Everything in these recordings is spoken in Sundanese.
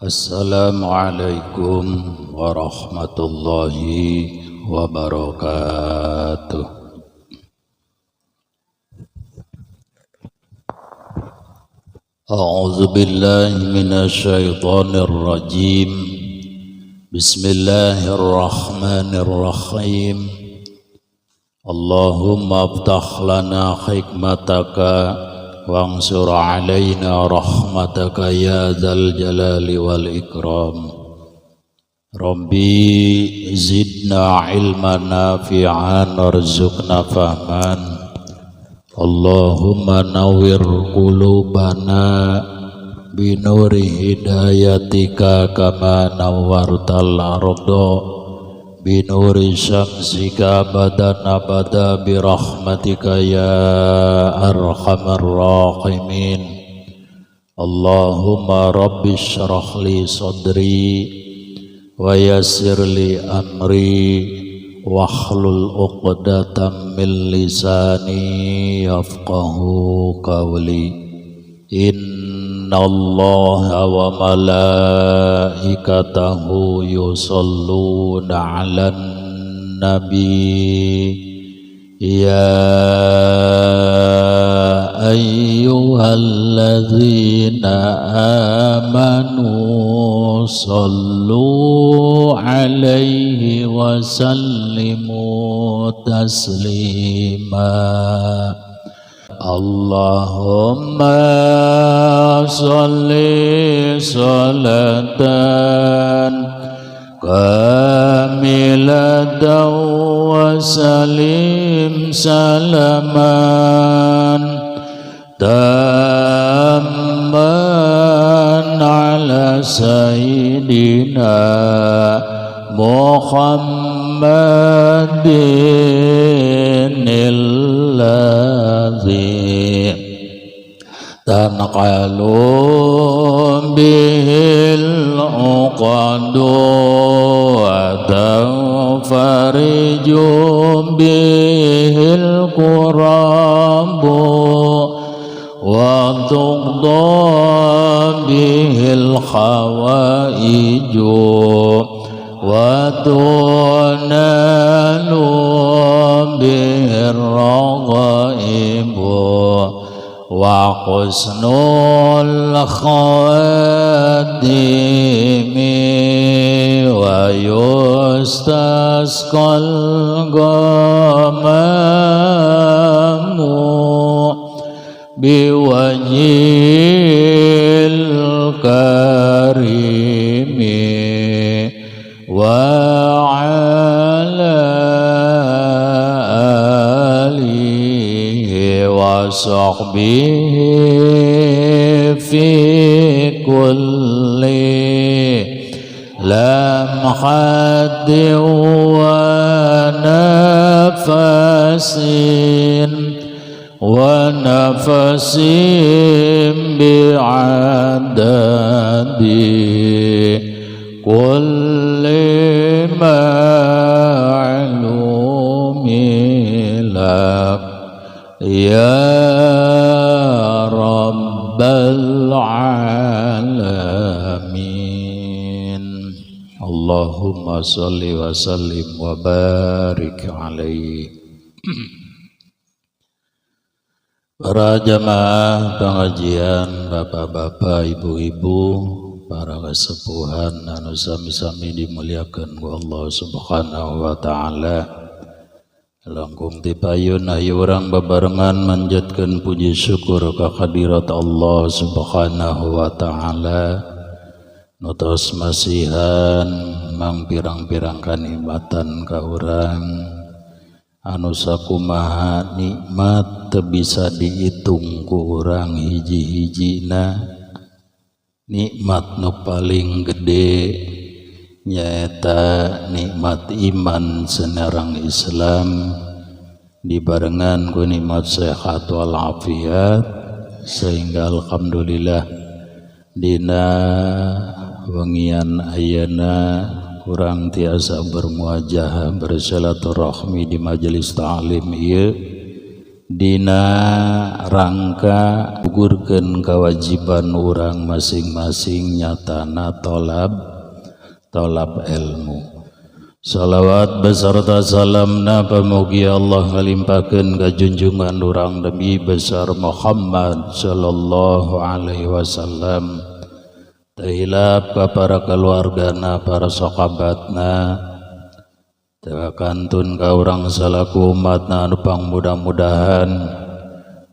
Assalamualaikum warahmatullahi wabarakatuh. A'udzu billahi minasyaitonir rajim. Bismillahirrahmanirrahim. Allahumma aftah lana hikmataka wansur alaina rahmataka ya dzal jalali wal ikram. Rabbi zidna ilman nafi'an warzuqna fahman. Allahumma nawwir qulubana binuri hidayatika kama nawwartal arda binuri syamsika abadan abada birahmatika ya arhamar rahimin. Allahumma rabbi syrah li sadri wa yassir li amri wahlul 'uqdatam min lisani yafqahu qawli. Innallaha wa malaikatahu yusholluna 'alan nabi ya ayyuhalladzina amanu shallu 'alaihi wa sallimu taslima. Allahumma sholli sholatan kamilatan wa salim salaman tamman ala sayyidina Muhammadin alladzi tanqalu bihil uqadu wa tanfariju bihil kurabu wa tuqda bihil hawaiju wa tunalu bihir raghaibu wa husnul khatimi wa yustasqal ghamamu biwajhil karimi wa ala alihi wa sahbihi fi kulli lamhatin wa nafasin wa nafasin bi'adadi kulli ma'lumi lak ya rabbal alamin. Allahumma salli wa sallim wa barik alaihi. Para jamaah pengajian, bapak-bapak, ibu-ibu, para kesepuhan anu sami-sami dimuliakan ku Allah Subhanahu wa taala. Langkung ti payun ayo urang babarengan manjatkeun puji syukur ka hadirat Allah Subhanahu wa taala. Nu tos masihan mangpirang-pirang kanikmatan ka urang anu sakumaha nikmat teu bisa diitung ku urang hiji-hijina. Nikmat nu paling gede nyaeta nikmat iman senerang Islam dibarengan ku nikmat sehat walafiat, sehingga alhamdulillah dina wengian ayeuna kurang tiasa bermuajah bersilaturahmi di majelis ta'lim ieu. Dina rangka gugurkeun kewajiban urang masing-masing nyatana tolab ilmu. Salawat beserta salamna pamugi Allah ngalimpahkeun ka junjungan urang Nabi besar Muhammad sallallahu alaihi wasallam. Teu hilap ka para keluargana, para sahabatna, teu kantun ka urang salaku umatna anu pang mudah-mudahan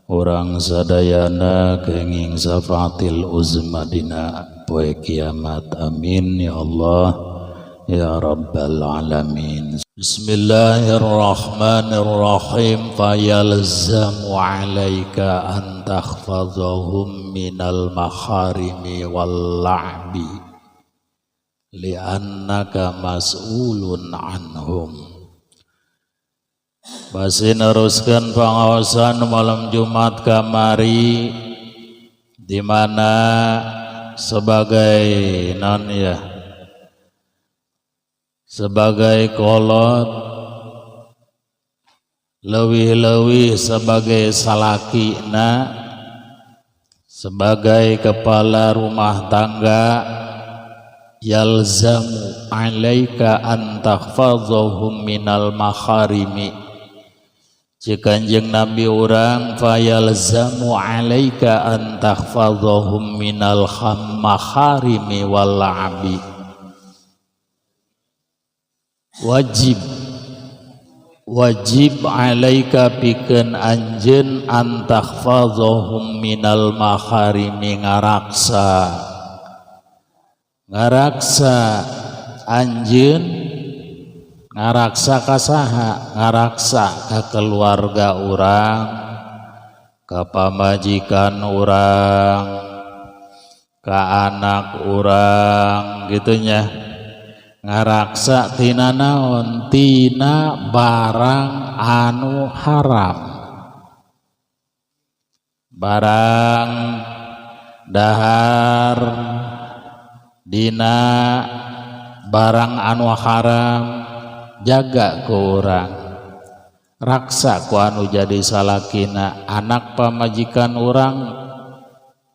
urang sadayana kenging syafaatil uzma dina poe kiamat. Amin ya Allah ya Rabbal Alamin. Bismillahirrahmanirrahim. Fayalzamu alaika an takhfazahum minal makharimi wal la'bi li'annaka mas'ulun anhum. Masih neruskan pengawasan malam Jumat kamari di mana sebagai non ya sebagai kolot leuwih-leuwih sebagai salakina sebagai kepala rumah tangga yalzamu alaika an tahfazahum minal makharimi. Cek Kanjeng Nabi urang fayalzamu alaika an tahfazahum minal makharimi wal la'bi. Wajib alaika pikeun anjeun an tahfazahum minal makharimi ngaraksa anjeun ngaraksa ka saha ngaraksa ka keluarga urang ka pamajikan urang ka anak urang gitunya ngaraksa tina naon tina barang anu haram barang dahar dina barang anu haram jaga ku urang raksa ku anu jadi salakina anak pamajikan urang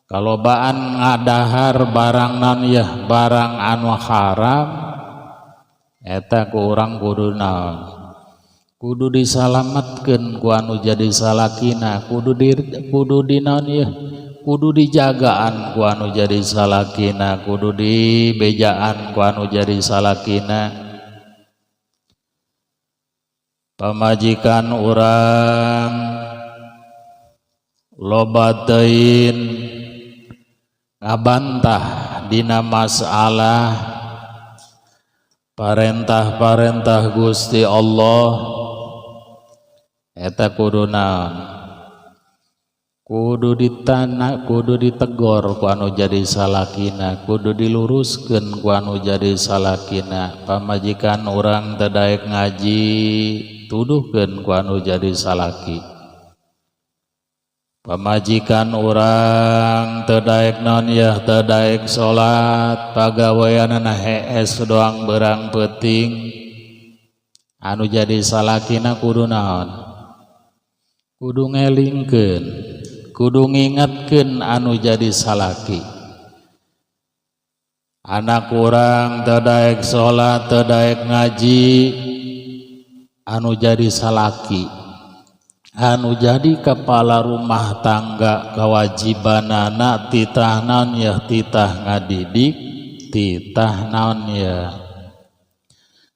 kalobaan ngadahar barang non yah barang anu haram eta ku urang kudu naon kudu disalamatkeun ku anu jadi salakina kudu di naon yeuh kudu dijagaan ku anu jadi salakina kudu dibejaan ku anu jadi salakina pamajikan urang loba teuing ngabantah dina masalah parentah-parentah Gusti Allah eta kudu naon kudu ditana kudu ditegor ku anu jadi salakina kudu diluruskeun ku anu jadi salakina pamajikan urang teu daek ngaji tuduhkeun ku anu jadi salaki pamajikan urang teu daek naon yah teu daek salat pagaweanana hees doang berang peuting anu jadi salakina kudu naon kudu ngelingkeun kudu ngingetkeun anu jadi salaki anak urang teu daek salat teu daek ngaji anu jadi salaki anu jadi kepala rumah tangga kewajibanana titah naon ya titah ngadidik titah naon ya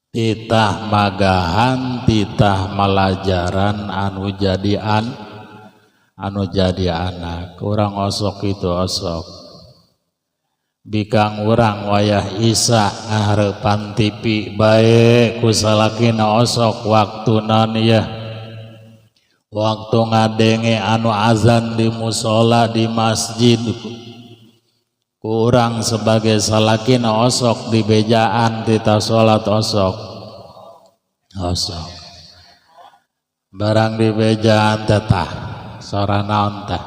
titah magahan titah malajaran anu jadi anu jadi anak urang osok itu osok bikang urang wayah isa ngahareupan TV bae ku salakina osok waktu naon ya waktu ngadenge anu azan di musola di masjid kurang sebagai salakina osok di bejaan tita salat osok osok barang di bejaan tetah sora naon teh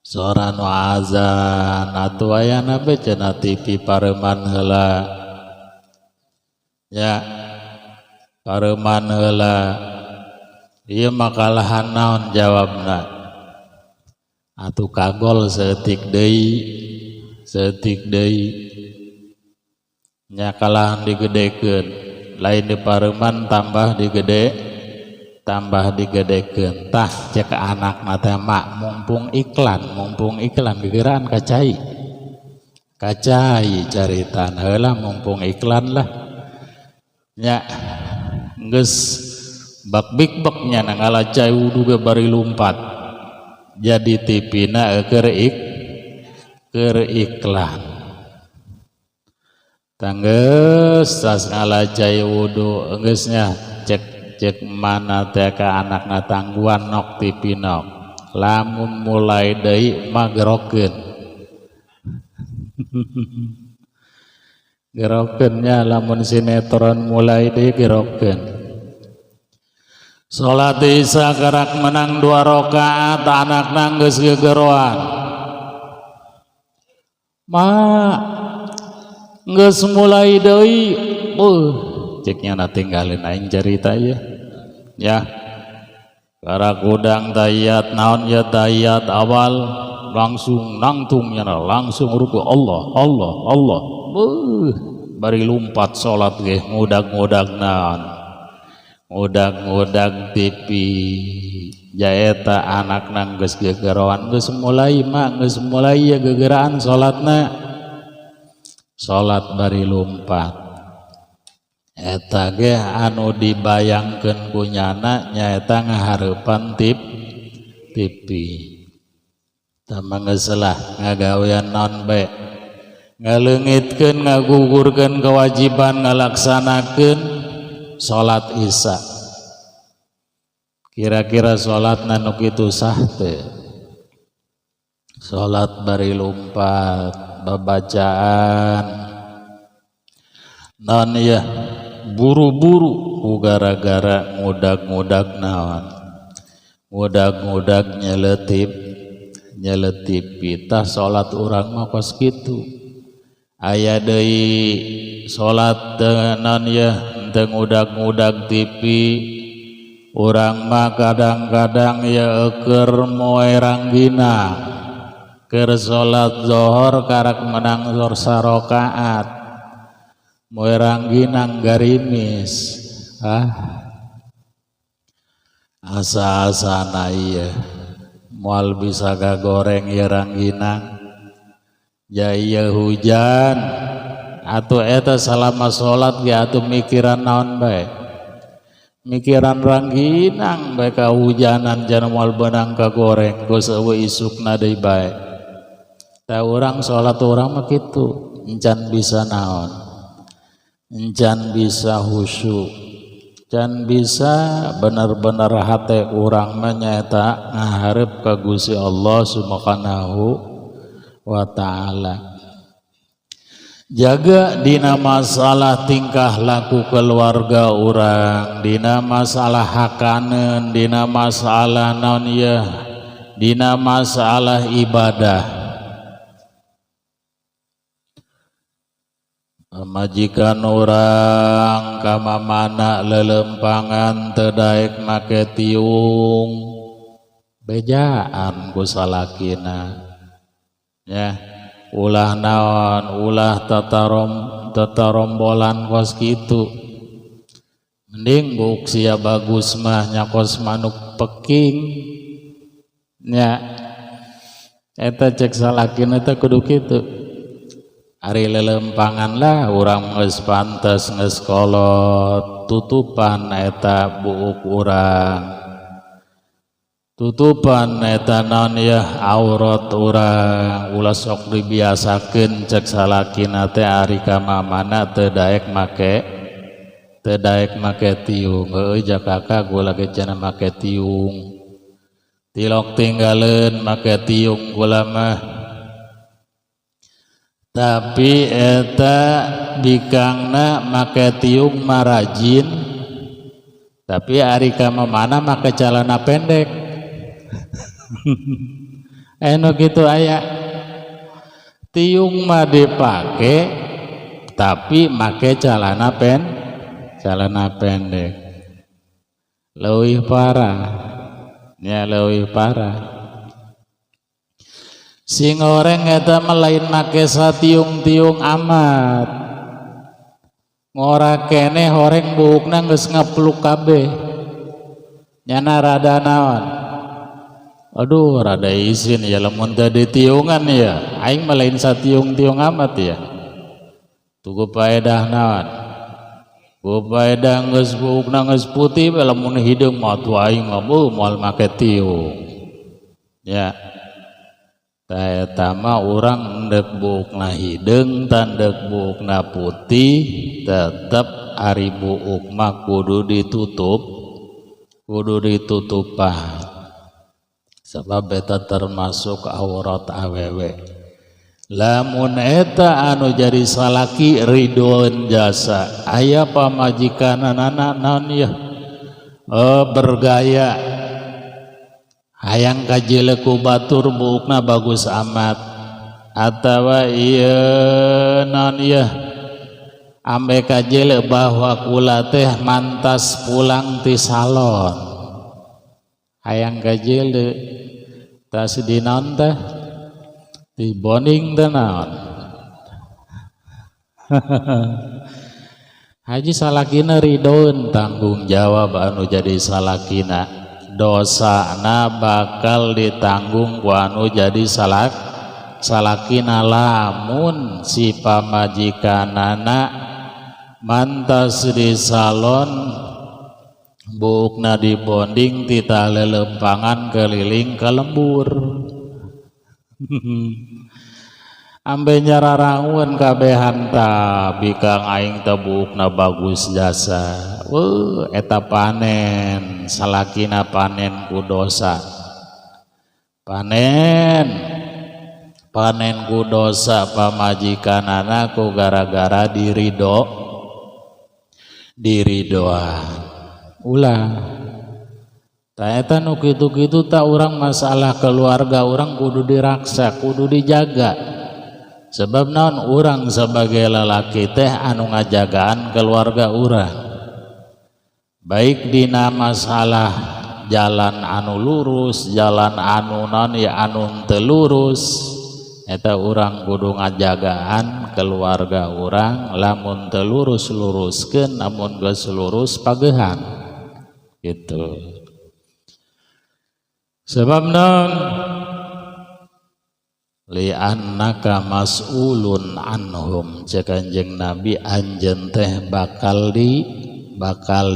sora nu azan atuh ayana be cenah TV pareuman heula ya pareuman heula. Ieu makalahan naon jawabna? Atuh kagol saeutik deui, saeutik deui. Nya kalahan digedekeun, lain dipareuman tambah digede, tambah digedekeun. Tah cek anakna teh mak mumpung iklan gegeraan ka cai. Ka cai caritan heula mumpung iklan lah. Nya geus bak bik bek nya ngala cai wudu ge bari lumpat. Jadi TV-na keur keur iklan. Tanggeus tas ngala cai wudu geus nya cek cek mana teh ka anakna tangguan nok TV nok. Lamun mulai deui mah gerokeun. Gerokeun nya lamun sinetron mulai deui gerokeun. Salat Isya karak menang 2 rakaat anakna geus gegeroan. Ma geus mulai deui, cek nya na tinggalin aing carita ieu. Ya. Karak udang tayat naon ya tayat awal langsung nangtung nya langsung ruku Allah Allah Allah. Bari lumpat salat ge ngudag-ngudag naon. Ngudag-ngudag TV jaeta anakna geus gegeroan geus mulai mak geus mulai ya gegeraan salatna. Salat bari lumpat. Eta ge anu dibayangkeun ku nyana nyaeta ngahareupan TV. Tah mah geus lah ngagawean naon bae. Ngaleungitkeun ngagugurkeun kewajiban ngalaksanakeun salat Isya. Kira-kira salatna nu kitu sah teu? Salat bari lumpat, babacaan naon ieu buru-buru ku gara-gara ngudag-ngudag naon. Ngudag-ngudag nyeletip, nyeletip tah salat urang mah kos kitu. Aya deui salat naon ieu teu ngudag-ngudag TV. Urang mah kadang-kadang ya keur moe ranggina. Keur salat zuhur karak menang zuhur sarakaat. Moe rangginang garimis. Ah. Asa-asana ieu moal bisa kagoreng ieu rangginang. Ja ieu hujan atuh eta salama salat ge atuh mikiran naon bae. Mikiran rangginang bae kahujanan jana moal beunang kagoreng geus eueuh isukna deui bae. Tah urang salat urang mah kitu, encan bisa naon. Encan bisa khusyuk. Can bisa bener-bener hate urang mah nyaeta ngahareup ka Gusti Allah Subhanahu wa taala. Jaga dina masalah tingkah laku keluarga urang, dina masalah hakaneun, dina masalah naon ieu, dina masalah ibadah. Pamajikan urang ka mamana lelempangan teu daek make tiung, bejaan ku salakina. Ya, ulah naon, ulah tatarombolan kos kitu. Mending buuk sia bagus mah nya kos manuk peking. Nya eta cek salakina teh kudu kitu. Ari lelempangan lah urang geus pantes geus kolot tutupan eta buuk urang. Tutupan eta naon ya aurat urang ulah sok dibiasakeun cek salakina teh ari ka mamana teu daek make tiung. Heueuh jakaka gula ge cenah make tiung. Tilok tinggaleun make tiung gula mah. Tapi eta bikangna make tiung marajin. Tapi ari ka mamana make calana pendek. Anu gitu aya tiung mah dipake tapi make celana pendek. Leuwih parah nya, leuwih parah. Sing goreng eta mah lain make satiung-tiung amat, ngora keneh horeng buukna geus ngepluk kabeh. Nyana rada naon, aduh, rada isin ya lamun teu ditiungan ya. Aing mah lain satiung-tiung amat ya. Tuh paedah naon, ku paedah geus buukna geus putih. Lamun hideung mah tuh aing mah moal make tiung ya. Tah, eta mah urang endek buukna hideung, tandek buukna putih, tetep ari buuk mah kudu ditutup, kudu ditutupan, sebab eta termasuk aurat awewe. Lamun eta anu jadi salaki ridhoan jasa, aya pamajikanana naon ya, bergaya, hayang kajeuleuh ku batur buukna bagus amat, atawa ieu naon ieu, ambe kajeuleuh bahwa kula teh mantas pulang ti salon, hayang kajeuleuh tas di naon teh, di bonding teh naon. Haji salakina ridhoeun, tanggung jawab anu jadi salakina, dosana bakal ditanggung ku anu jadi salakina lamun si pamajikanana mantas di salon, buukna dibonding, titah lelempangan keliling ke lembur, ambe nyararangun kabehan ta bikang aing teh buukna bagus jasa. Weuh, eta panen salakina, panen ku dosa, panen panen ku dosa pamajikanana ku gara-gara diridoan. Ulah. Tah, eta nu kitu-kitu tak urang masalah keluarga urang kudu diraksa, kudu dijaga. Sebab naon, urang sebagai lelaki teh anu ngajagaan keluarga urang, baik dina masalah jalan anu lurus, jalan anu non ya, anu teu lurus, eta urang kudu ngajagaan keluarga urang. Lamun teu lurus, luruskeun, lamun geus lurus, pageuhan gitu. Sebab naon, li annaka mas'ulun anhum, cek Kanjeng Nabi, anjeun teh bakal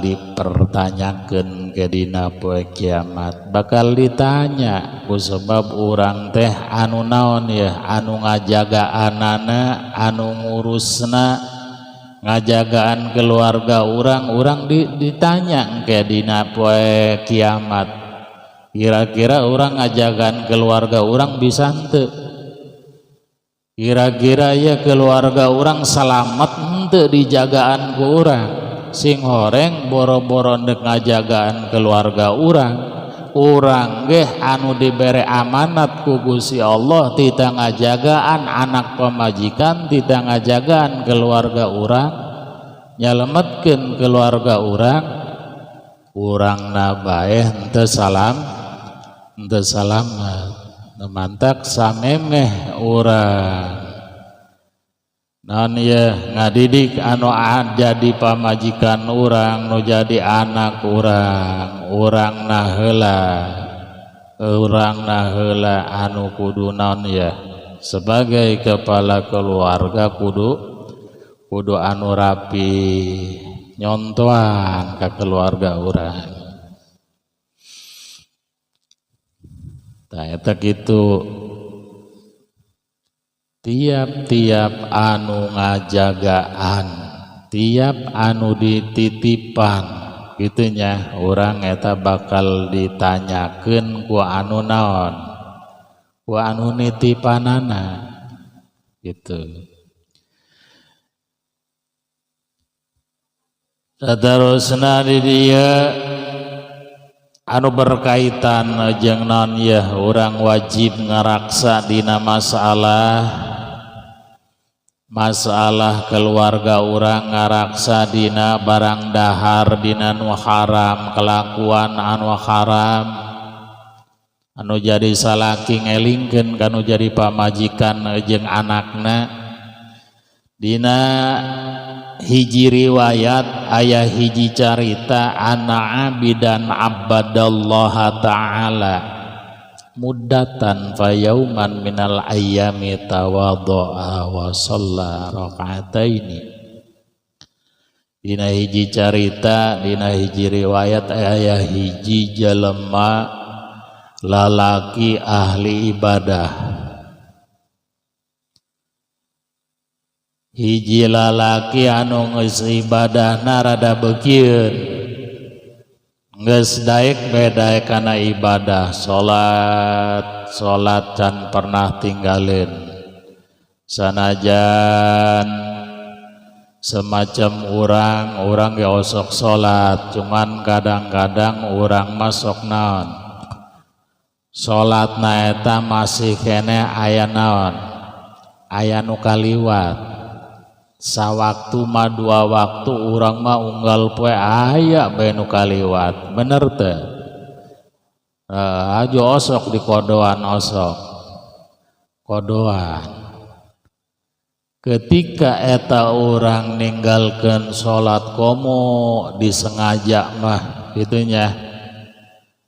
dipertanyakeun ke dina poe kiamat, bakal ditanya ku sebab urang teh anu naon ya, anu ngajaga anana, anu ngurusna, ngajagaan keluarga urang. Urang ditanya ke dina poe kiamat, kira-kira urang ngajagaan keluarga urang bisa henteu? Kira-kira ya keluarga urang selamat henteu dijagaan ku urang? Sing horeng boro-boro ndek ngajagaan keluarga urang, urang geh anu dibere amanat ku Gusti Allah tita ngajagaan anak pamajikan, tita ngajagaan keluarga urang, nyalametkeun keluarga urang, urang na bae henteu salam, henteu salamet. Mantak samemeh urang non ya ngadidik anu jadi pamajikan urang, nu jadi anak urang, urang na heula, urang na heula anu kudu naon ya, sebagai kepala keluarga kudu kudu anu rapi, nyontoan ke keluarga urang. Tah, eta kitu. Tiap-tiap anu ngajagaan, tiap anu dititipan gitunya urang, eta bakal ditanyakeun ku anu naon, ku anu nitipanana gitu. Saterusna di dieu anu berkaitan jeung naon ya, urang wajib ngaraksa dina masalah Masalah keluarga urang ngaraksa dina barang dahar, dina nu haram, kelakuan anu haram, anu jadi salaki ngelingkeun kanu jadi pamajikan jeung anakna. Dina hiji riwayat aya hiji carita anna abidan abadallaha ta'ala muddatan fayauman minal ayyami tawaddu'a wa shalla raka'ataini. Dina hiji carita, dina hiji riwayat aya hiji jelema lalaki ahli ibadah, hiji lalaki anu geus ibadahna rada beukieun, geus daek bae daek kana ibadah, salat salat can pernah tinggalin, sanajan semacam urang ge osok salat, cuman kadang-kadang urang masuk naon salatna eta masih keneh aya naon, aya nu kaliwat. Sawaktu mah dua waktu urang mah unggal poe aya bae nu kaliwat, bener teu? Ajo osok di kodoan, osok kodoan. Ketika eta urang ninggalkeun salat komo disengaja mah gitunya,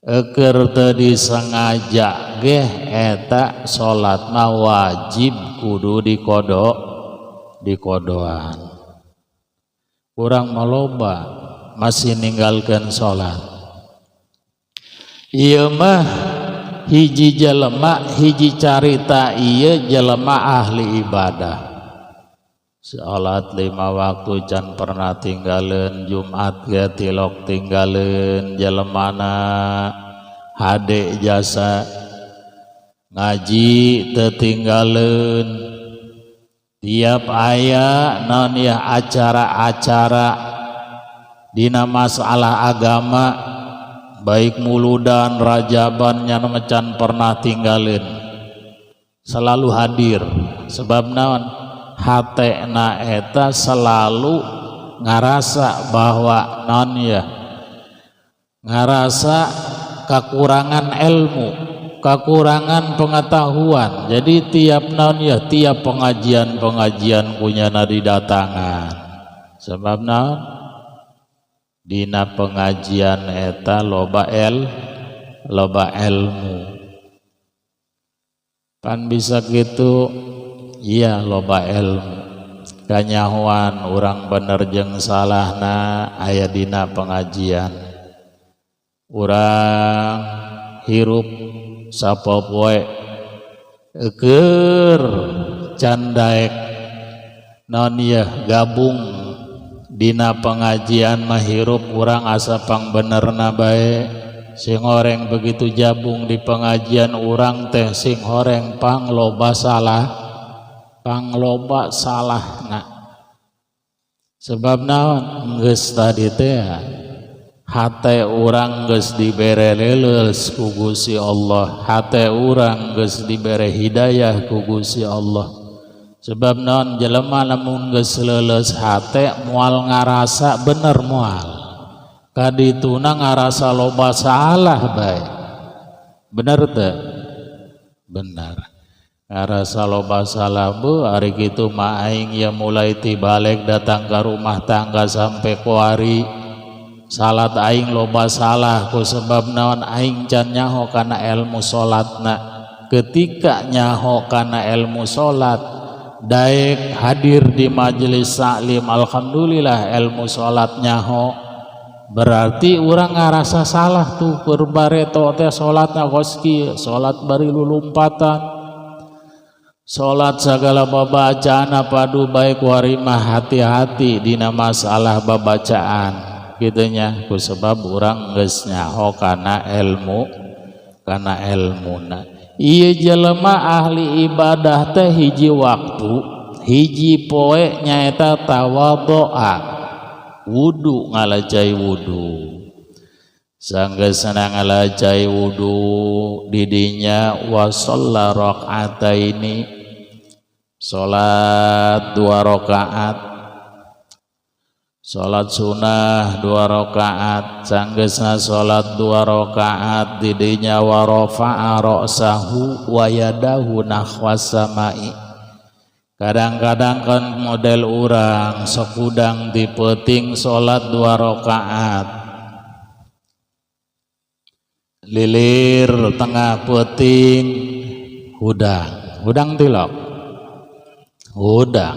eukeur teu disengaja geh eta salat mah wajib kudu dikodok, dikodoan. Urang maloba masih ninggalkan salat. Ieu mah hiji jelema, hiji carita ieu jelema ahli ibadah. Salat 5 waktu can pernah tinggalin, Jumat ge tilok tinggalin, jelemana hade jasa ngaji teu tinggalin. Tiap aya naon ya acara-acara dina masalah agama baik muludan rajaban nya can pernah tinggalin, selalu hadir. Sebab naon, hatena eta selalu ngarasa bahwa naon ya, ngarasa kekurangan ilmu, kekurangan pengetahuan. Jadi tiap naon ya, tiap pengajian-pengajian punya didatangan. Sebab naon, dina pengajian eta loba loba ilmu. Pan bisa gitu, iya loba ilmu. Kanyahoan urang bener jeung salahna aya dina pengajian. Urang hirup sapopoe keur can daek naon ieu gabung dina pengajian mah hirup urang asa pangbenerna bae. Sing horeng begitu jabung di pengajian urang teh sing horeng pangloba salah, pangloba salahna. Sebab naon, geus tadi teh hate urang geus dibere leuleus ku Gusti Allah, hate urang geus dibere hidayah ku Gusti Allah. Sebab naon, jelema lamun geus leuleus hate moal ngarasa bener, moal kadituna ngarasa loba salah bae. Bener teu? Bener. Ngarasa loba salah bu, ari kitu mah aing ya mulai ti balik datang ke rumah tangga sampai kuari salat aing loba salah ku sebab naon, aing can nyaho kana ilmu salatna. Ketika nyaho kana ilmu salat daek hadir di majelis taklim, alhamdulillah ilmu salat nyaho, berarti urang ngarasa salah tuh keur bareto teh salatna kos kieu, salat bari lulumpatan, salat segala babacaan padu baik warimah. Hati-hati dina masalah babacaan gitunya, ku sebab urang geus nyaho kana ilmu, kana ilmuna. Ieu jelema ahli ibadah teh hiji waktu hiji poe nyaeta tawaddoa, wudu, ngalajai wudu. Sanggeusna ngalajai wudu didinya wa shalla rakaataini, Salat dua rakaat, salat sunnah dua rakaat. Sanggeusna salat dua rakaat, didinya wa rafa'a ra'sahu wa yadahu nahwas samai. Kadang-kadang kan model urang sok hudang di peuting, salat dua rakaat, lilir tengah peuting hudang. Hudang tilok, hudang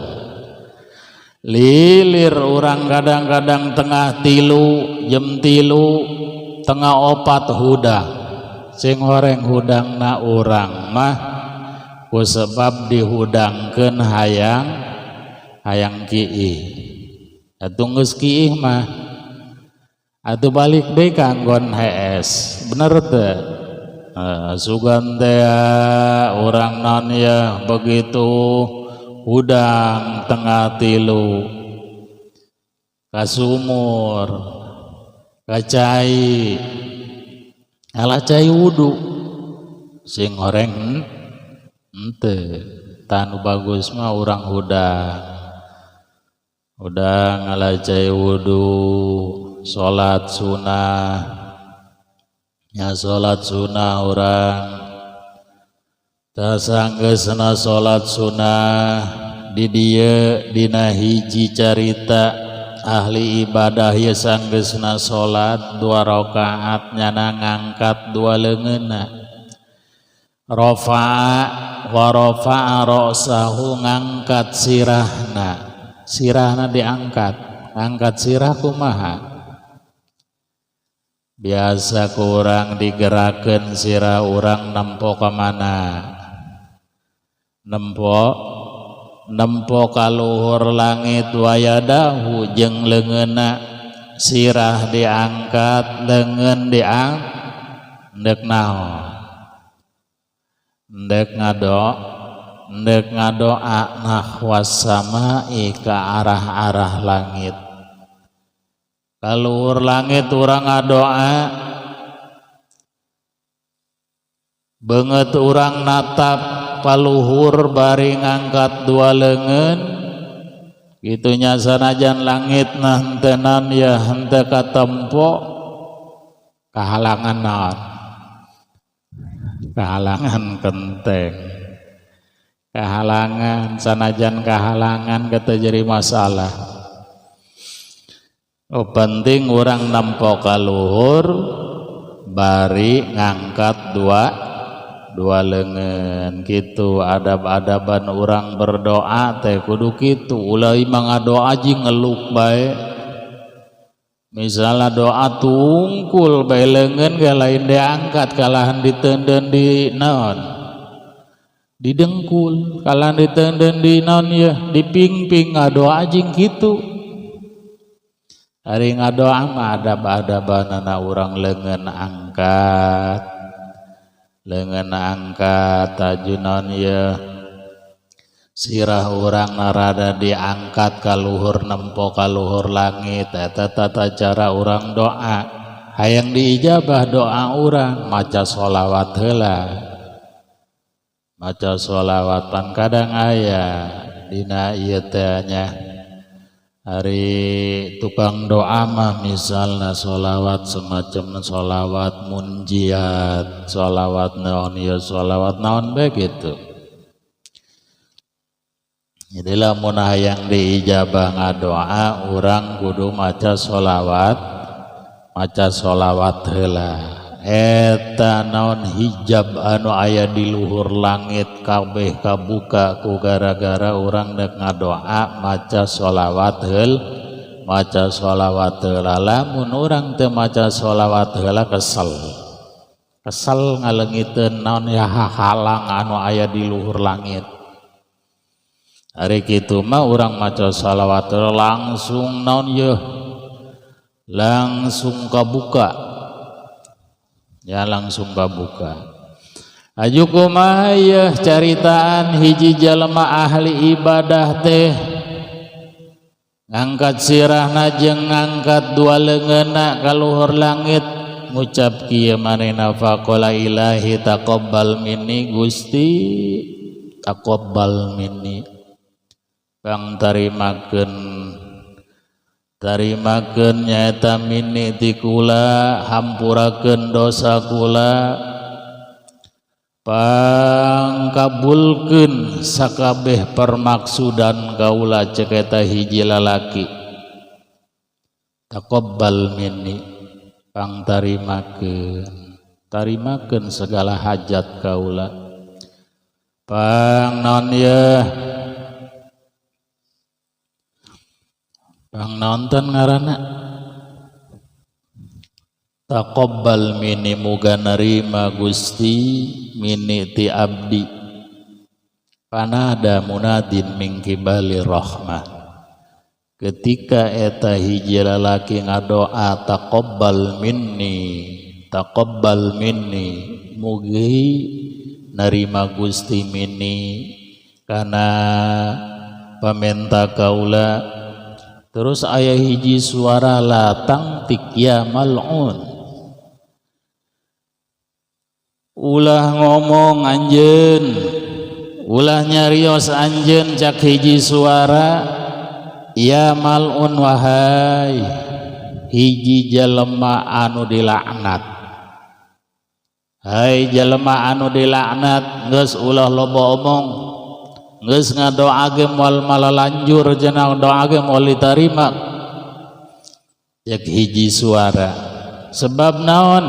lilir urang. Kadang-kadang tengah 3, jam 3, tengah 4 hudang. Sing horeng hudang na urang mah, ku sebab dihudangkeun hayang hayang kiih. Atuh geus kiih mah atuh balik deui kanggon hees, bener teu? Sugan teh urang naon ya, begitu hudang tengah 3 ka sumur, ka cai, ala cai wudu, sing horeng henteu. Tah, nu bagus mah urang hudang hudang, ngala cai wudu, salat sunnah nya, salat sunnah urang. Sanggeusna salat sunnah, di dieu dina hiji carita ahli ibadah ye, sanggeusna salat dua rakaat, nyana ngangkat dua leungeunna, rafa'a wa rafa'a ra'sahu, ngangkat sirahna, sirahna diangkat. Ngangkat sirah kumaha? Biasa kurang digerakkan sirah urang nempo ka mana? Nempo nempo kaluhur langit. Wayadahu, jeung leungeunna, sirah diangkat, leungeun diang ndek naon? Ndek ngado, ndek ngadoa nahwas samai, ke arah-arah langit, kaluhur langit urang ngadoa. Beungeut urang natap paluhur bari ngangkat dua leungeun kitu nya, sanajan langit nah hentenan ya, henteu katempo, kahalangan naon? Kahalangan kenteng, kahalangan. Sanajan kahalangan kata jadi masalah. Oh, penting urang nempo kaluhur bari ngangkat dua dua leungeun gitu. Adab-adaban urang berdoa teh kudu kitu, ulah imah ngadoa jeung ngeluk bae. Misalnya doa tungkul bae, leungeun ge lain diangkat, kalahan diteundeun di naon, di dengkul, kalahan diteundeun di naon ya, di pingping. Ngadoa jeung kitu. Ari ngadoa mah adab-adabanana urang leungeun angkat, leungeun angkat, tajunon ya, sirah urang narada diangkat ka luhur, nempo ka luhur langit. Eta tata cara urang doa. Hayang diijabah doa urang, maca sholawat heula, maca sholawat. Pan kadang aya dina ieu teh nya, ari tukang doa mah misalnya sholawat, semacam sholawat munjiat, sholawat naon ya, sholawat naon bae gitu. Jadi lamun hayang diijabah ngadoa, urang kudu maca sholawat, maca sholawat heula. Eta naon, hijab anu aya di luhur langit kabeh kabuka ku gara-gara urang dek ngadoa maca sholawat heul, maca sholawat heula. Lamun urang teu maca sholawat heula, kesel, kesel ngaleungiteun naon ya, halang anu aya di luhur langit. Ari kitu mah urang maca sholawat langsung naon ye, langsung kabuka ya, langsung kabuka. Aju kumaha yeuh caritaan hiji jalma ahli ibadah teh, ngangkat sirahna jeung ngangkat dua leungeunna ka luhur langit, ngucap kieu manehna, faqala ilahi taqabbal minni, Gusti taqabbal minni. Pang tarimakeun tarimakeun nyaeta mini ti kula, hampurakeun dosa kula, pangkabulkeun sakabeh permaksudan kaula. Cek eta hiji lalaki, taqabbal minni, pangtarimakeun, tarimakeun segala hajat kaula. Pang naon ye, pang nonton ngaranna, taqabbal minni, muga narima Gusti mini ti abdi. Panada munadin min kibali rahmah. Ketika eta hiji lalaki ngadoa taqabbal minni, taqabbal minni, mugi narima Gusti minni kana pamenta kaula. Terus aya hiji suara, la tangtik ya mal'un, ulah ngomong anjeun, ulah nyarios anjeun. Cak hiji suara, ya mal'un, wahai hiji jelema anu dilaknat, hai jelema anu dilaknat, geus ulah loba omong, geus ngadoa ge moal malalanjur cenah, doa ge moal ditarima. Cek hiji suara, sebab naon?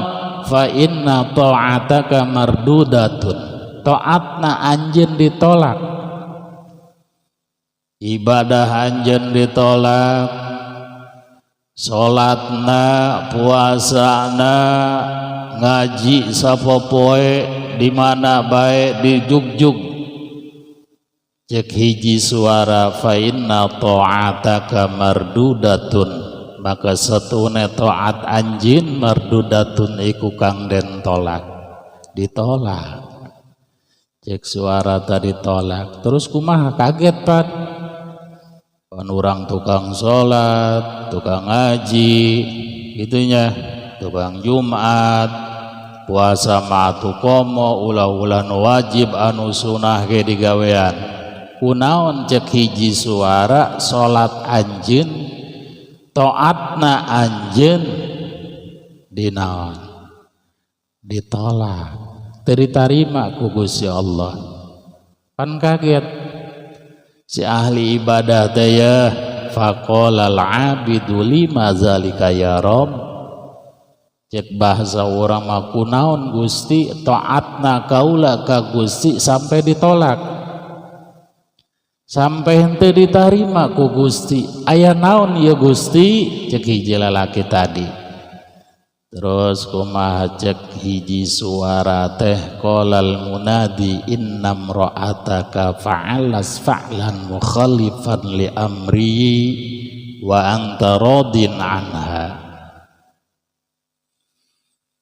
Fa inna ta'ataka mardudatun, taatna anjeun ditolak, ibadah anjeun ditolak, salatna, puasana, ngaji sapopoe di mana bae dijugjug. Cek hiji suara, fa inna ta'ataka mardudatun, maka satune taat anjeun mardudatun iku kang den tolak, ditolak. Cek suara tadi tolak. Terus kumaha? Kaget pan pan urang tukang salat, tukang ngaji gitunya, tukang Jumat, puasa mah atuh komo, ulah-ulah nu wajib anu sunah ge digawean. Kunaon cek hiji suara salat anjeun, taatna anjeun dinaon? Ditolak, teu ditarima ku Gusti Allah. Pan kaget si ahli ibadah teh ya. Faqala al-abidu lima zalika ya Rabb, cek bahasa urang mah kunaon Gusti taatna kaula ka Gusti sampai ditolak, sampai henteu ditarima ku Gusti, aya naon ya Gusti? Cek hiji lalaki tadi. Terus kumaha cek hiji suara teh? Qalal munadi innam ra'ataka fa'alas fa'lan mukhalifan li amri wa anta radin anha.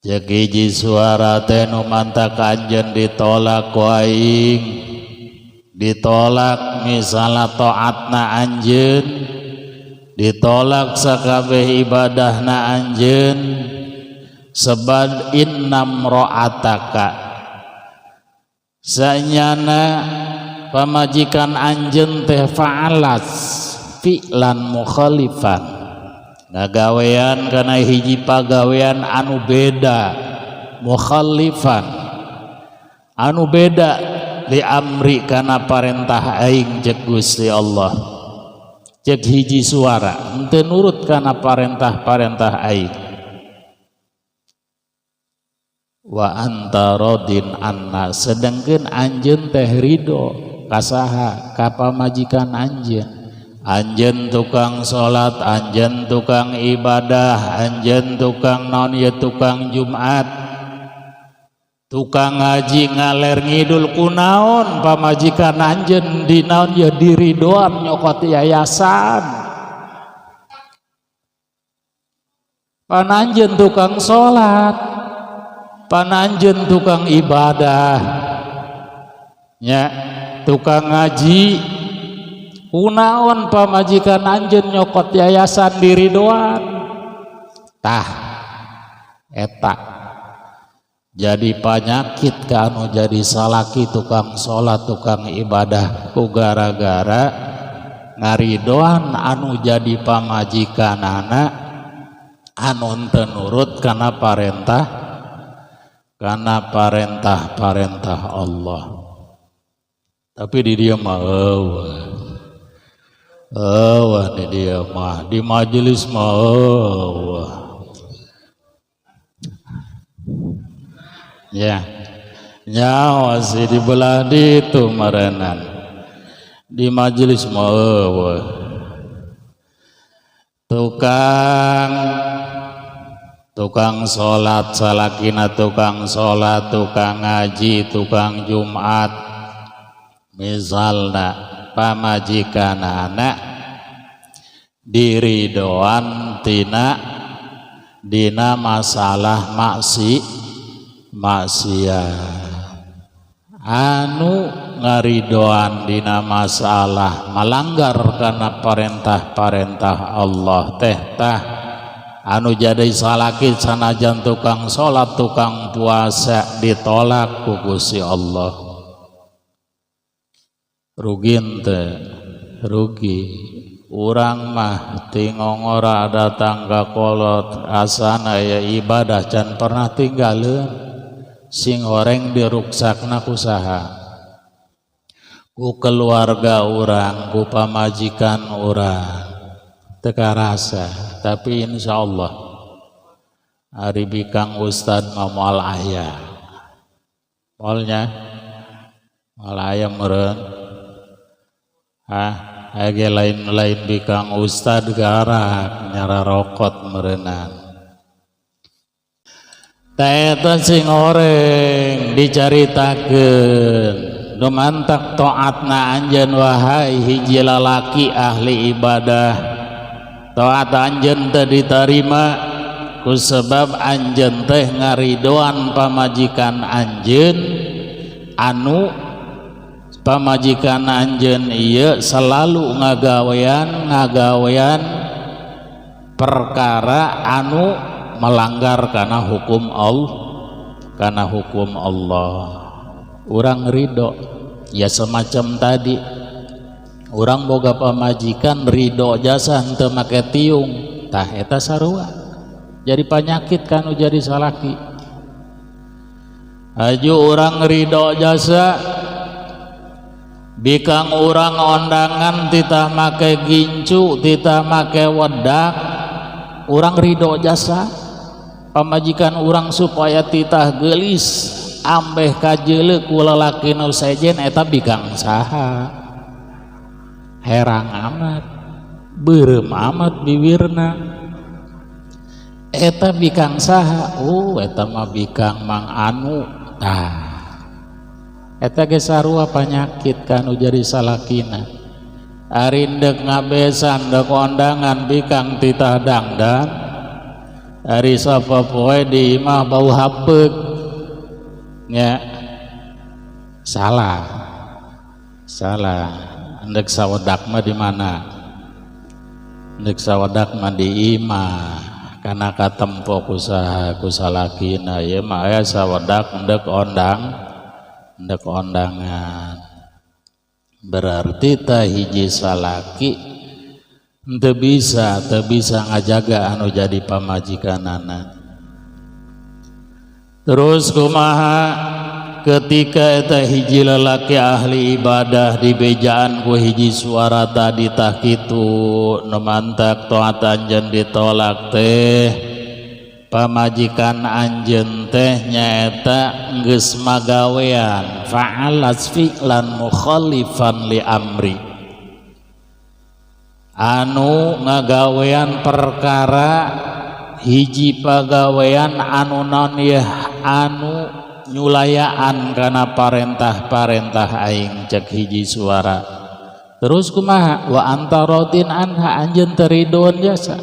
Cek hiji suara teh, nu mantak anjeun ditolak ku aing, ditolak misalnya taatna anjeun, ditolak sakabeh ibadahna anjeun, sebab innam ra'ataka, sanyana pamajikan anjeun teh fa'alas fi'lan mukhalifan, ngagawean kana hiji pagawean anu beda, mukhalifan anu beda, li amri kana parentah aing. Cek Gusti Allah, cek hiji suara, henteu nurut kana parentah-parentah aing, wa anta radin anna, sedangkeun anjeun teh ridho kasaha? Ka pamajikan anjeun. Anjeun tukang salat, anjeun tukang ibadah, anjeun tukang naon ye, tukang Jumat, tukang ngaji ngaler ngidul, kunaon pamajikan anjeun di naon ye, diridoan nyokot yayasan? Pan anjeun tukang salat, pan anjeun tukang ibadah nya, tukang ngaji, kunaon pamajikan anjeun nyokot yayasan diridoan? Tah eta jadi panyakit ka anu jadi salaki tukang salat, tukang ibadah, ku gara-gara Ngaridoan anu jadi pamajikanana anu henteu nurut kana parentah kana parentah-parentah Allah. Tapi di dieu mah eueuh. Eueuh di dieu mah, di majelis mah eueuh. Ya. Nyawa sih di belah ditu marenan. Di majelis mah eueuh. Tukang salat salakina tukang salat, tukang ngaji, tukang Jumat. Misalna pamajikanana diridoan tina dina masalah maksiat. Anu ngaridoan dina masalah malanggar kana perintah-perintah Allah teh tah anu jadi salaki sanajan tukang salat tukang puasa ditolak ku Gusti Allah. Rugi teh rugi. Urang mah tingongora datang ka kolot asana aya ibadah can pernah tinggalin. Sing horeng diruksakna ku saha? Ku keluarga urang, ku pamajikan urang. Teu karasa, tapi insyaallah ari bikang ustad mah moal aya. Moalnya moal aya meureun. Hah, aya lain-lain bikang ustad garak nyararokot meureunnan. Eta sing horeng dicaritakeun lumantak taatna anjeun wahai hiji lalaki ahli ibadah. Taat anjeun teu ditarima ku sebab anjeun teh ngaridoan pamajikan anjeun anu pamajikan anjeun ieu selalu ngagawean perkara anu melanggar karena hukum Allah, karena hukum Allah. Urang ridho ya semacam tadi. Urang boga pamajikan ridho jasa henteu make tiung, tah eta sarua. Jadi panyakit kanu jadi salaki. Aju urang ridho jasa bikang urang ondangan titah make gincu, titah make wedak, urang ridho jasa pamajikan urang supaya titah geulis ambeh kajeuleuh ku lalaki nu sejen eta bikang saha. Herang amat, beureum amat bibirna. Eta bikang saha? Oh, eta mah bikang Mang Anu. Tah. Eta ge sarua panyakit kanu jadi salakina. Ari ndek ngabesan ndek kondangan bikang titah dangdan. Ari sapopoe di imah bau hapeuk. Nya. Salah. Salah. Ndek sawedak mah di mana? Ndek sawedak mah di imah. Kana katempo ku saha ku salakina ieu mah aya sawedak ndek ondang, ndek ondangan. Berarti tah hiji salaki teu bisa ngajaga anu jadi pamajikanana. Terus kumaha ketika eta hiji lalaki ahli ibadah dibejaan ku hiji suara tadi tah kitu nu mantak taat anjeun ditolak teh pamajikan anjeun teh nyaeta geus magawean fa'alat fi'lan mukhalifan li amri anu ngagawean perkara hiji pagawean anu naon yeuh anu nyulayaan kana parentah-parentah aing cek hiji suara. Terus kumaha wa anta radin anha anjeun teu ridoan jasa.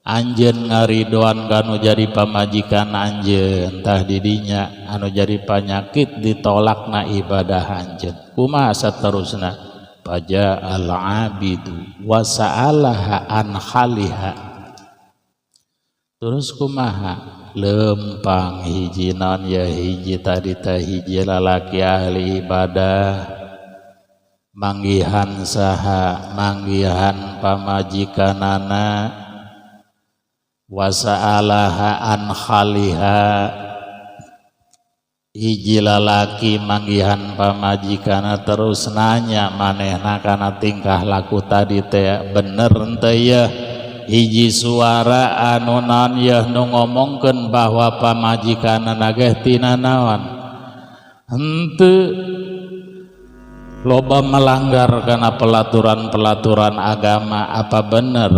Anjeun ngaridoan kanu jadi pamajikan anjeun tah didinya anu jadi panyakit ditolakna ibadah anjeun. Kumaha saterusna? Faja al abidu wa sa'alaha an khaliha. Terus kumaha? Lempang hiji naon ya hiji tadi teh hiji lalaki ahli ibadah Manggihan saha, manggihan pamajikanana, wasa'alaha an khaliha, hiji lalaki manggihan pamajikana terus nanya manehna kana tingkah laku tadi teh bener henteu yeuh. Hiji suara anu naon yeuh nu ngomongkeun bahwa pamajikanana ge tina naon henteu loba melanggar kana pelaturan-pelaturan agama. Apa bener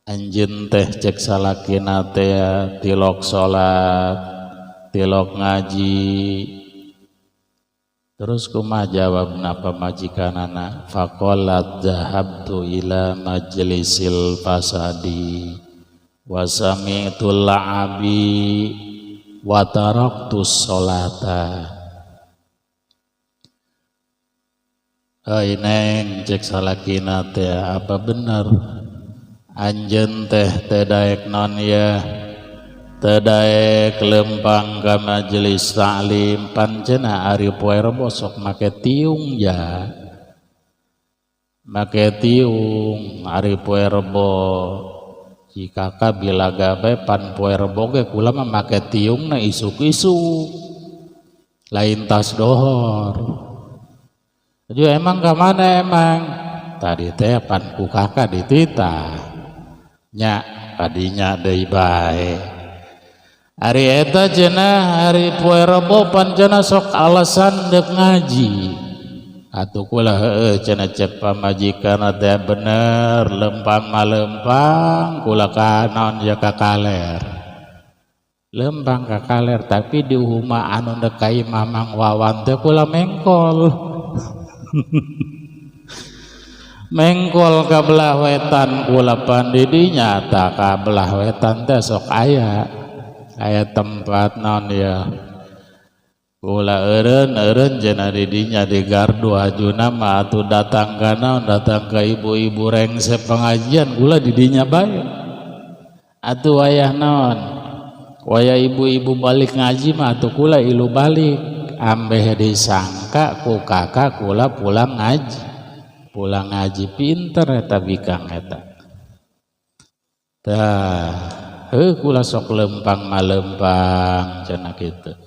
anjeun teh cek salakina teh tilok salat, tilok ngaji? Terus kumaha jawabna pamajikanana? Faqalat zahabtu ila majlisil fasadi wa sami'tu la'abi wa taraktu sholata. Hei neng, cek salakina teh, apa bener anjeun teh teu daek naon ya, teu daek lempang ka majelis taklim? Pancena ari poe Rebo sok make tiung ja, make tiung ari poe Rebo. Jika ka bilaga bae pan poe Rebo ge kula mah make tiungna isuk-isuk, lain tas dohor. Jadi emang ka mana emang? Tadi teh pan ku kakak dititah nya kadinya deui bae. Ari eta cenah ari poe Rebo pancena sok alasan deuk ngaji. Atuh kula heueuh cenah cek pamajikan teh bener, lempang mah lempang kula ka naon ya ka kaler. Lempang ka kaler tapi di rumah anu deuk ka imah Mang Wawan teh kula mengkol. Mengkol ka belah wetan kula pandidinya ta ka belah wetan teh sok aya. Aya tempat naon ya kula eureun-eureun cenah didinya di gardu hajuna mah atuh datang ka naon, datang ka ibu-ibu rengse pengajian kula didinya bae. Atuh wayah naon, wayah ibu-ibu balik ngaji mah atuh kula ilu balik, ambeh disangka ku kakak kula pulang ngaji, pulang ngaji pinter eta bikang eta. Tah heuh kula sok lempang malempang cenah kitu.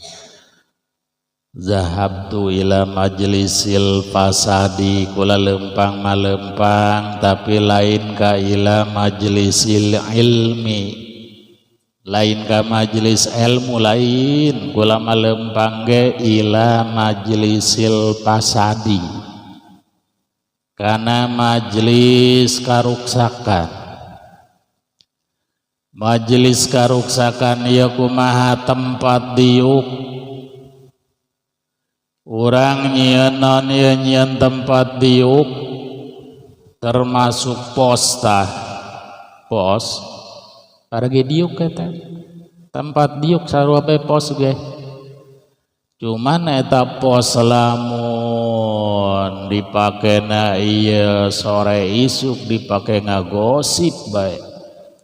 Zahabtu ila majlisil fasadi, kula lempang malempang tapi lain ka ila majlisil ilmi, lain ka majelis ilmu, lain kula malempang ge ila majlisil fasadi, kana majelis karuksakan. Majelis karuksakan ieu kumaha? Tempat diuk urang nyieun naon ieu, nyieun tempat diuk termasuk pos tah, pos paragi diuk eta tempat diuk sarua bae pos ge. Cuman eta pos lamun dipakena ieu sore isuk dipake ngagosip bae,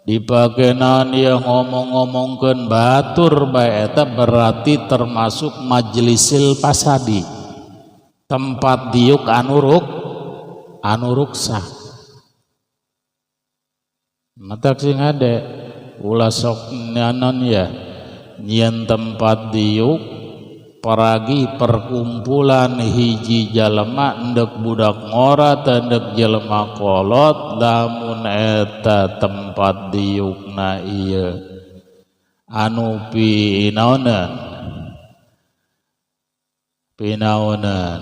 dipake naon ieu ngomong-ngomongkeun batur bae, eta berarti termasuk majlisil fasadi, tempat diuk anu ruksak. Matak sing hade ulah sok naon ya nyieun tempat diuk paragi perkumpulan hiji jalema endek budak ngora teh endek jelema kolot, lamun eta tempat diukna ieu anu pinaonan, pinaonan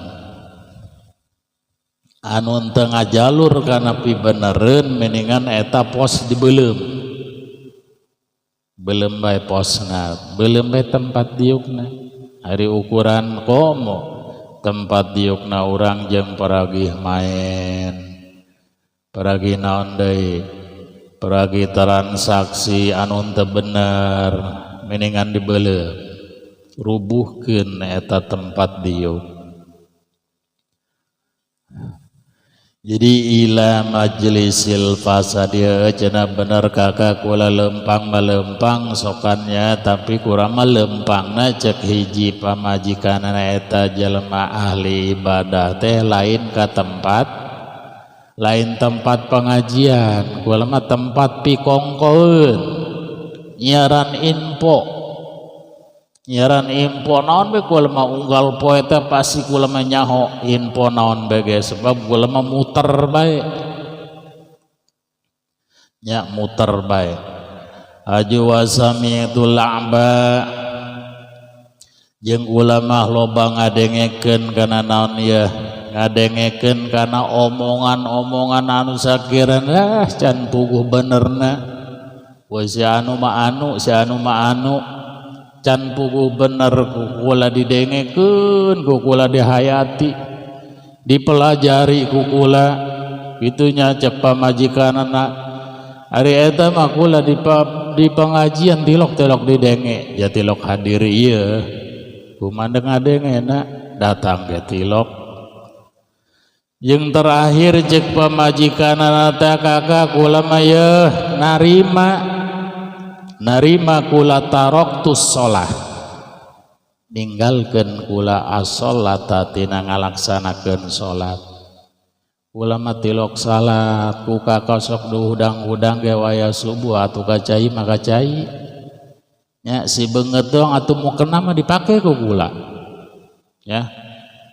anu teu ngajalur kana pibenereun, mendingan eta pos dibeuleum, beuleum bae posna, beuleum bae tempat diukna. Ari ukuran komo tempat diukna urang jeung paragih main, paragih naon deui, paragih transaksi anu teu bener, mendingan dibeuleum, rubuhkeun eta tempat diuk. Jadi ila majlisil fasad ya cenah. Bener, Kakak, kula lempang melempang sokannya, tapi kurang melempangna cek hiji pamajikan eta jelema ahli ibadah teh lain ke tempat lain, tempat pengajian. Kula mah tempat pikongkoeun, nyiaran info, nyiaran info naon be. Kula mah unggal poe teh pasti kula mah nyaho info naon be ge, sebab kula mah muter bae nya, muter bae. Aju wasami'tu la'ba, jeung ulama loba ngadengekeun kana naon ya, ngadengekeun kana omongan-omongan anu sakirana ah can puguh benerna we. Si anu mah anu, si anu mah anu, can puguh bener. Ku kula didengekeun, ku kula dihayati, dipelajari ku kula itunya. Cek pamajikanana, ari eta mah kula di pengajian tilok-tilok didenge ya, tilok hadir ieu kumandeng ngadenge datang ke tilok. Yang terakhir cek pamajikanana teh, "Kakak, kula mah yeuh narima, narima kula taroktus sholah, ninggalkeun kula as-sholata tina ngalaksanakeun salat. Kula mah tilok salat. Ku kakak sok hudang-hudang ge waya subuh atuh ka cai mah ka cai nya, si beungeut doang atuh mukena mah dipake ku kula ya.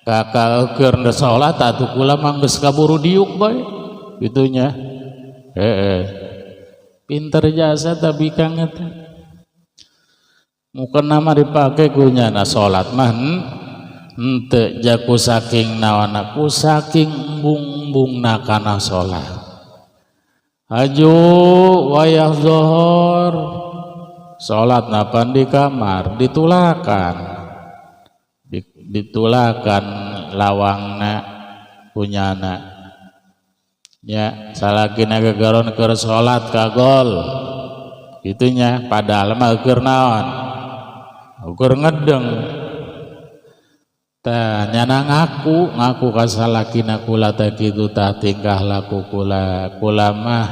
Kakak keur salat atuh kula mah geus kaburu diuk bae gitunya." Heeh, pinter jasa tapi kang eta mukena mah dipake ku nyana, salat mah henteu. Jaku saking naon, ku saking embung-embungna kana salat. Haju wayah zohor salat napan di kamar, ditulakan, ditulakan lawangna punyana ya. Salakina gegaron keur salat kagol itunya, padahal mah keur naon, keur ngedeng. Tah nyana ngaku, ngaku ka salakina, "Kula teh kitu tah tingkah laku kula. Kula mah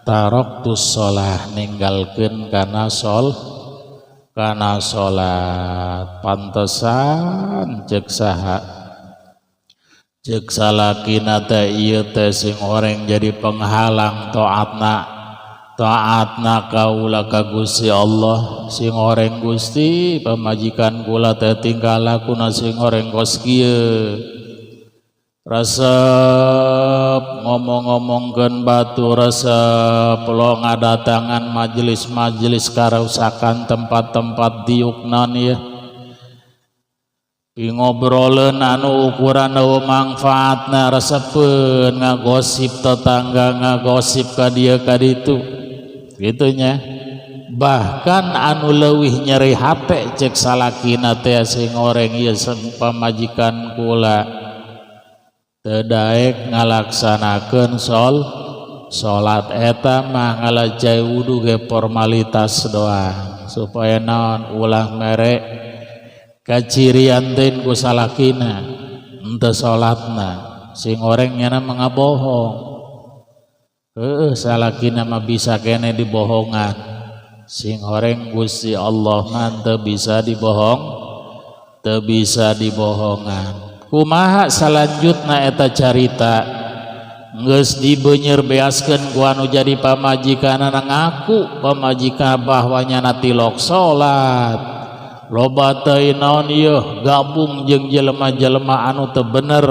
taroktus sholah, ninggalkeun kana salat." "Pantesan," cek saha, cek salakina teh, "ieu teh sing oreng jadi penghalang taatna, taatna kaula ka Gusti Allah. Sing oreng Gusti, pamajikan kula teh tingkah lakuna sing oreng kos kieu, resep ngomong-ngomongkeun batu, resep lo ngadatangan majelis-majelis karusakan, tempat-tempat diuk naon ya, ngobroleun anu ukuran eueuh mangfaatna, resepeun ngagosip tetangga, ngagosip ka dieu ka ditu gitunya." Bahkan anu leuwih nyeri hate cek salakina teh, sing oreng ieu pamajikan kula teu daek ngalaksanakeun salat. Eta mah ngala cai wudu ge formalitas doang, supaya naon, ulah mere kacirian teh ku salakina henteu salatna. Sing oreng nyana mengabohong. Heueuh, salakina mah bisa kene dibohongan. Sing horeng Gusti Allah mah teu bisa dibohong, teu bisa dibohongan. Kumaha salanjutna eta carita? Geus dibeunyer beaskeun ku anu jadi pamajikanana, ngaku pamajikan bahwa nyana tilok salat, loba teuing naon ieu, gabung jeung jelema-jelema anu teu bener.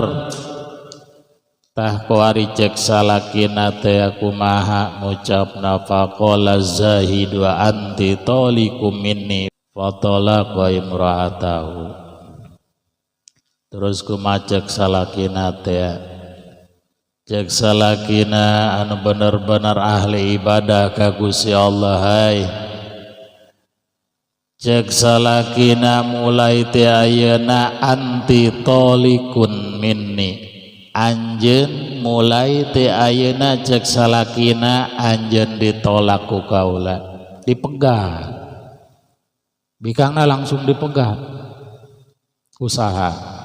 Tah kuari cek salakina teh kumaha ngucapna? Faqala zahidu anti talikum minni, fatalaqa imra'atahu. Terus kumaha cek salakina teh? Cek salakina anu bener-bener ahli ibadah ka Gusti Allah, hai cek salakina, mulai ti ayeuna anti tolikun minni, anjeun mulai ti ayeuna, cek salakina, anjeun ditolak ku kaula. Dipegat bikangna, langsung dipegat. Usaha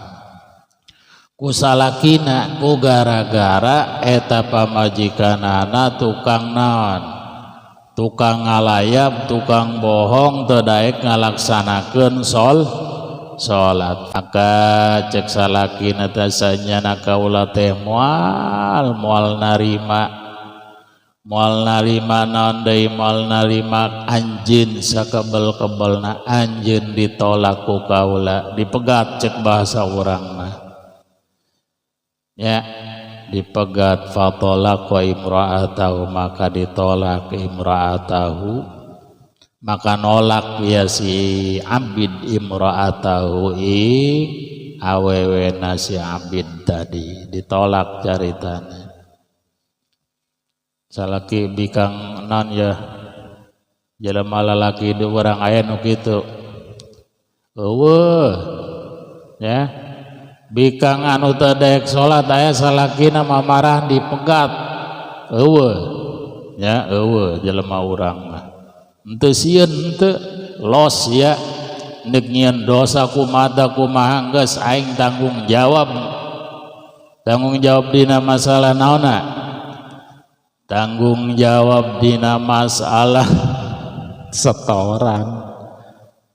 Ku salakina ku gara-gara eta pamajikanana tukang naon, tukang ngalayap, tukang bohong, teu daek ngalaksanakeun salat. Maka cek salakina teh, "Sanyana kaula teh moal moal narima, moal narima naon deui, moal narima anjeun sakebel-kebelna, anjeun ditolak ku kaula, dipegat," cek bahasa urang mah ya, dipegat. Fatalaqa imra'atahu, maka ditolak, imra'atahu, maka nolak ya si Abid, imra'atahu ing awewena si Abid tadi ditolak caritana. Salaki bikang non ya, jelema lalaki di urang aya nu kitu euweuh ya, bikang anu teu daek salat aya salakina mamarah dipegat euweuh ya, euweuh jelema urang mah henteu sieun, henteu los ya, nek nyieun dosa kumaha kumaha geus aing tanggung jawab. Tanggung jawab dina masalah naonna? Tanggung jawab dina masalah setoran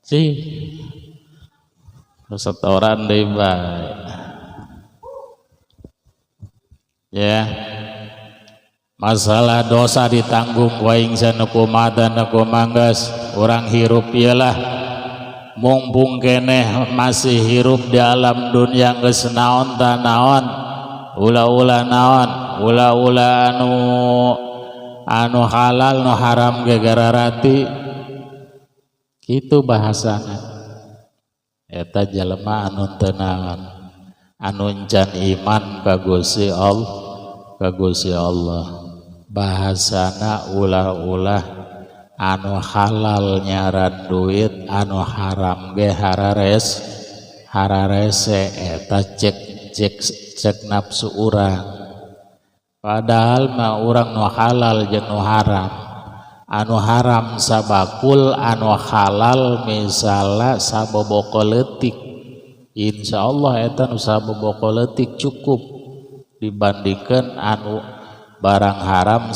sih, setoran deui bae ya. Masalah dosa ditanggung waing sanukumada nukumanggas orang hirup iyalah, mumpung keneh masih hirup di alam dunia geus naon ta naon, ulah-ulah naon, ulah-ulah anu anu halal nu haram ge gararati kitu bahasana. Eta jelema anu teu naon, anu encan iman ka Gusti Allah, ka Gusti Allah. Bahasana ulah-ulah anu halal nyaran duit, anu haram ge harares hararese. Eta cek cek cek nafsu urang. Padahal mah urang nu halal jeung nu haram, anu haram sabakul, anu halal misalnya saboboko leutik, insya Allah eta nu saboboko leutik cukup dibandingkan anu barang haram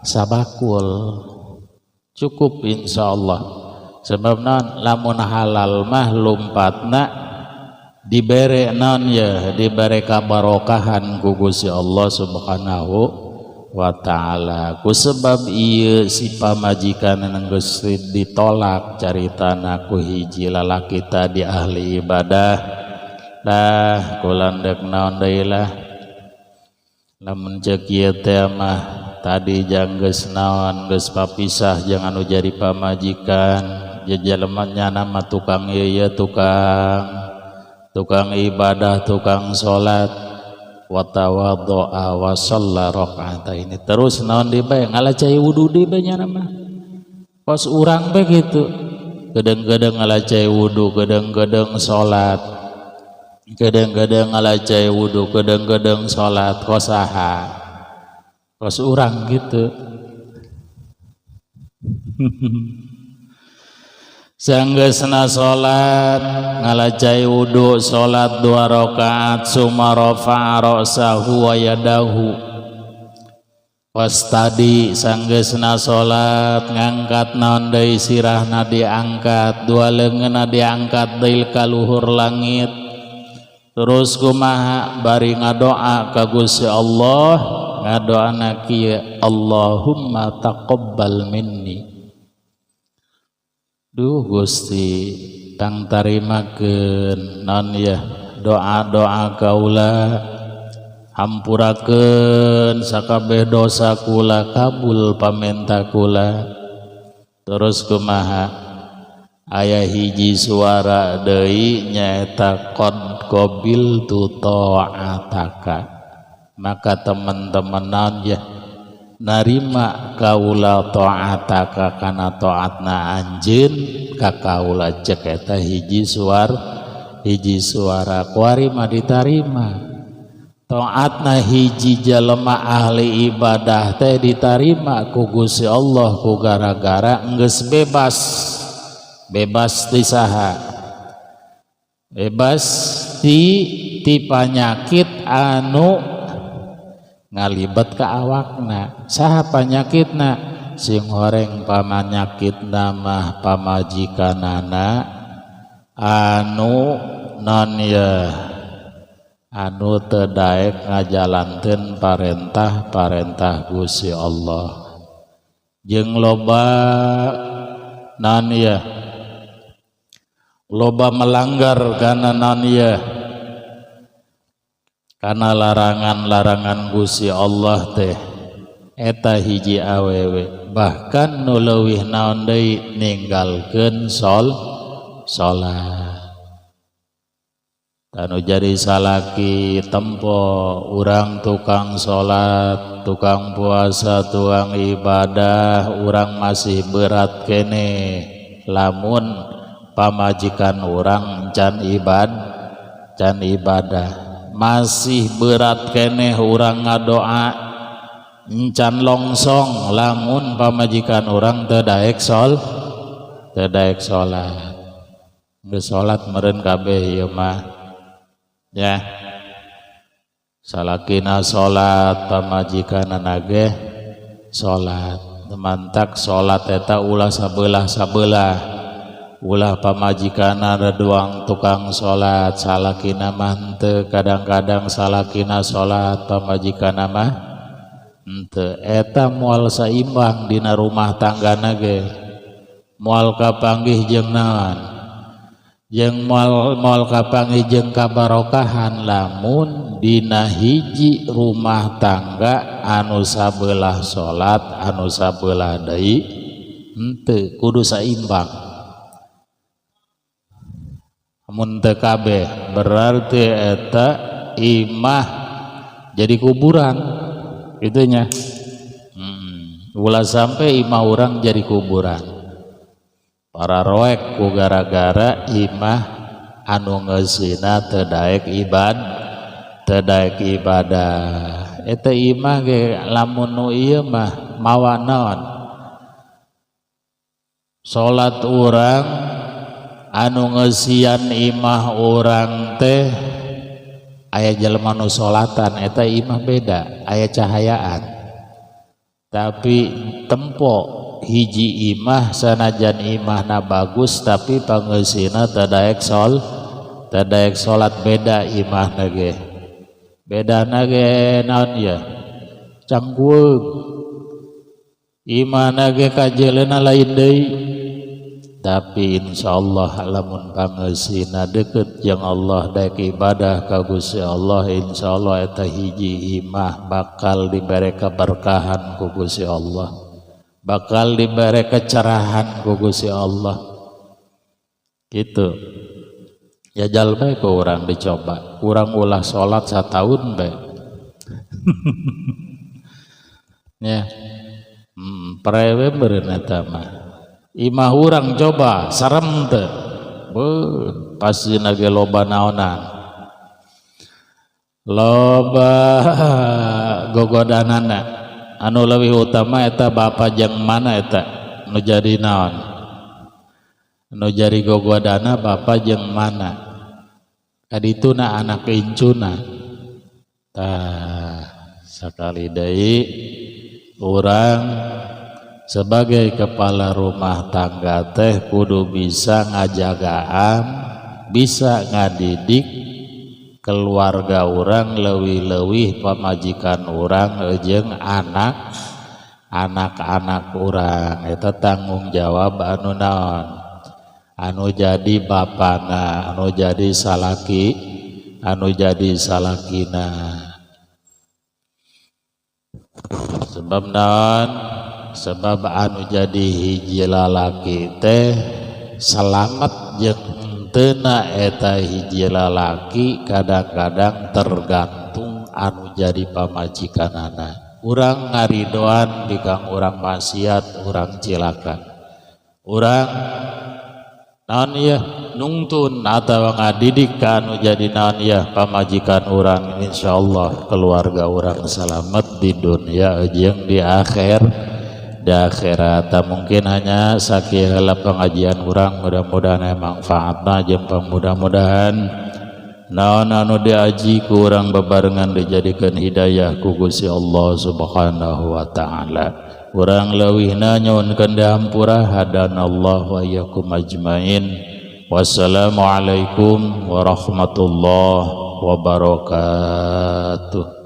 sabakul cukup, insya Allah. Sebab non lamun halal mah lumpatna dibere non ya, dibere kabarokahan ku Gusti Allah Subhanahu wa taala. Ku sebab ieu si pamajikan geus ditolak caritana ku hiji lalaki tadi ahli ibadah lah, kula ndek naon deui lah, lamun ceuk ieu teh mah tadi jang geus naon, geus papisah jeung anu jadi pamajikan, jelema nyana mah tukang ieu, tukang tukang ibadah, tukang salat. Wa tawaddoa wa shalla ini, terus naon deui bae, ngala cai wudu deui bae nyana mah. Kos urang bae gitu, kadang-kadang ngala cai wudu, kadang-kadang salat, kadang-kadang ngala cai wudu, kadang-kadang salat. Kos saha? Kos urang gitu. Sanggeusna salat, ngala cai wudu, salat dua rakaat, summa rafa'a ra'sahu wa yadahu. Pas tadi sanggeusna salat, ngangkat naon deui, sirahna diangkat, dua leungeunna diangkat deui ka luhur langit. Terus kumaha? Bari ngadoa ka Gusti Allah, ngadoana kieu, "Allahumma taqabbal minni." Duh Gusti, tang tarimakeun non ya doa-doa kaula, hampurakeun sakabeh dosa kula, kabul pamenta kula. Terus kumaha? Aya hiji suara deui nyaeta "Qad qabiltu ta'ataka." Maka teman-teman naon ya, narima kaula, ta'ataka kana taatna anjeun ka kaula, cek eta hiji suara. Kuari mah ditarima taatna hiji jelema ahli ibadah teh, ditarima ku Gusti Allah ku gara-gara geus bebas, bebas ti saha? Bebas. ti ti panyakit anu ngalibet ka awakna. Saha panyakitna? Sing horeng pamanyakitna mah pamajikanana anu non ya anu teu daek ngajalankeun parentah-parentah Gusti Allah jeung loba non ya loba melanggar kana non ya kana larangan-larangan Gusti Allah teh eta hiji awewe. Bahkan nu leuwih naon deui ninggalkeun salat. Anu jadi salaki tempo urang tukang salat, tukang puasa, tukang ibadah, urang masih berat kene lamun pamajikan urang can ibadah, masih berat keneh urang ngadoa encan longsong lamun pamajikan urang teu daek salat. Geus salat meureun kabeh ieu mah ya. Salakina salat, pamajikanana ge salat. Mantak salat eta ulah sabelah-sabelah, ulah pamajikanna doang tukang salat, salakina mah henteu. Kadang-kadang salakina salat, pamajikanna mah henteu. Eta moal saimbang dina rumah tanggana ge, moal kapanggih jeung naon, jeung moal kapanggih jeung kabarokahan lamun dina hiji rumah tangga anu sabelah salat, anu sabelah deui henteu. Kudu saimbang. Mun teu kabeh berarti eta imah jadi kuburan itunya. Ulah sampai imah urang jadi kuburan para roek ku gara-gara imah anu ngeusina teu daek teu daek ibadah. Eta imah ge lamun nu ieu mah mawa naon salat urang anu ngeusian imah urang teh aya jelema nu salatan, eta imah beda, aya cahayaan. Tapi tempo hiji imah sanajan imahna bagus tapi pangeusina teu daek salat, beda imahna ge. Bedana ge naon ya? Cangkueung. Imahna ge kajeleuna lain deui. Tapi insyaallah lamun pangeusina deukeut jeung Allah, daek ibadah ka Gusti Allah, insyaallah eta hiji imah bakal dibere keberkahan ku Gusti Allah, bakal dibere kecerahan ku Gusti Allah. Gitu ya, jal bae ku urang dicoba, urang ulah salat sataun bae ya. Prewe meureun eta mah imah urang coba serem teu. Beuh, pasti ge loba naonan, loba gogodanana. Anu leuwih utama eta bapa jeung mana eta nu jadi naon, nu jadi gogodana bapa jeung mana kadituna anak incuna. Tah sakali deui urang sebagai kepala rumah tangga teh kudu bisa ngajagaan, bisa ngadidik keluarga urang, leuwih-leuwih pamajikan urang jeung anak-anak urang. Eta tanggung jawab anu naon, anu jadi bapana, anu jadi salaki, anu jadi salakina. Sebab naon? Sebab anu jadi hiji lalaki teh selamat jeung henteuna eta hiji lalaki kadang-kadang tergantung anu jadi pamajikanana. Urang ngaridoan bikang urang maksiat, urang cilaka. Urang naon ya nungtun atawa ngadidik ka anu jadi naon ya pamajikan urang, insyaallah keluarga urang selamat di dunia jeung di akhir, di akhirat. Mungkin hanya sakieu heula pengajian urang, mudah-mudahan manfaatna jeung mudah-mudahan Naon anu diaji ku urang babarengan dijadikan hidayah ku Gusti Allah Subhanahu wa taala. Urang leuwihna nyuhunkeun dihampura. Hadanallah wa iyyakum ajmain. Wassalamualaikum warahmatullahi wabarakatuh.